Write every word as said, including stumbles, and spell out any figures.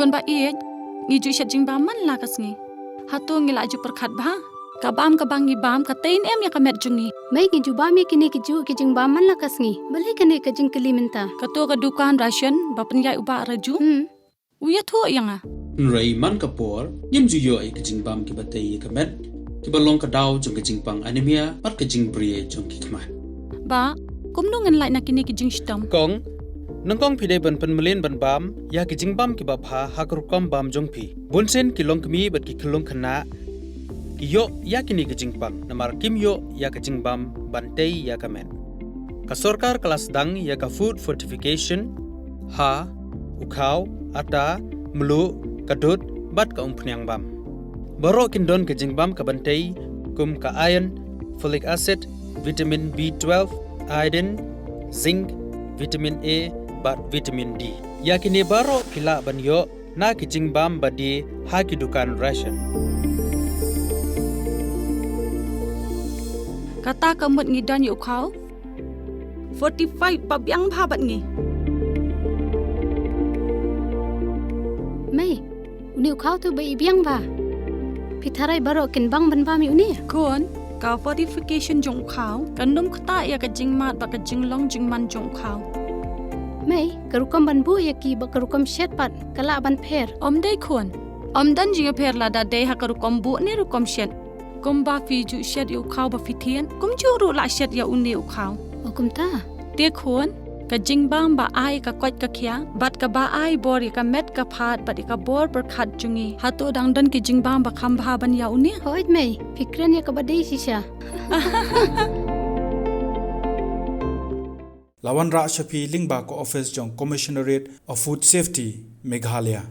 Khun ba ïeit, ngi ju shet jingbam man la ka sngi. Hato ngi la ju pyrkhat bha? Ka bam kaba ngi bam ka tei ne em ïa ka met jong ngi? Mei, ngi ju bam ïa kine ki ju ki jingbam man la ka sngi. Balei kane ka jingkylli mynta? Kato ka dukan ration ba pynïaid u Bah Raju. Hmm. U ïathuh ïa nga. Hynrei man ka por, ngim ju ïoh ïa ki jingbam kiba tei ïa ka met, kiba long ka daw jong ka jingpang anemia, bad ka jingbri jong ki khmat. Bah, kumno ngan lait na kine ki jingshitom? Kong, nyngkong phi dei ban pynmlien ban bam ïa ki jingbam kiba bha ha ka rukom bam jong phi. Bunsien ki longkmie bad ki khyllung khynnah ki ïoh ïa kine ki jingpang, namar kim ïoh ïa ka jingbam ban tei ïa ka met. Ka sorkar ka la sdang ïa ka food fortification ha u khaw, ata, mluh, ka dud, bad ka umphniang bam. Baroh kin don ka jingbam ka ban tei, kum ka iron, folic acid, vitamin B twelve, iodine, zinc, vitamin A, bad vitamin D. Ïa kine baroh phi lah ban ïoh na ki jingbam ba die ha ki dukan ration. Kata ka mut ngi don ïa u khaw fortified ba biang bha bad ngi. Mei, une u khaw tu ba i biang bha. Phi tharai baroh kin bang ban bam ïa une? Khun, ka fortification jong u khaw kan ym ktah ïa ka jingmad bad ka jinglong jingman jong u khaw. Mei, ka rukom ban buh ïa ki bad ka rukom shet pat ka lah ban pher? Ym dei khun. Ym don jingïapher lada dei ha ka rukom buh ne rukom shet. Kumba phi ju shet ïa u khaw ba phi thied, kumjuh ruh lah shet ïa une u khaw. O kumta? Te khun, ka jingbam ba ai ka koit ka khiah, bad kaba ai bor ïa ka met ka phad, bad ïa ka bor pyrkhat jong ngi. Hato dang don ki jingbam ba kham bha ban ïa une? Hooid mei, phi kren ïa kaba dei shisha. La wanrah sha phi lyngba ka office jong Commissionerate of Food Safety, Meghalaya.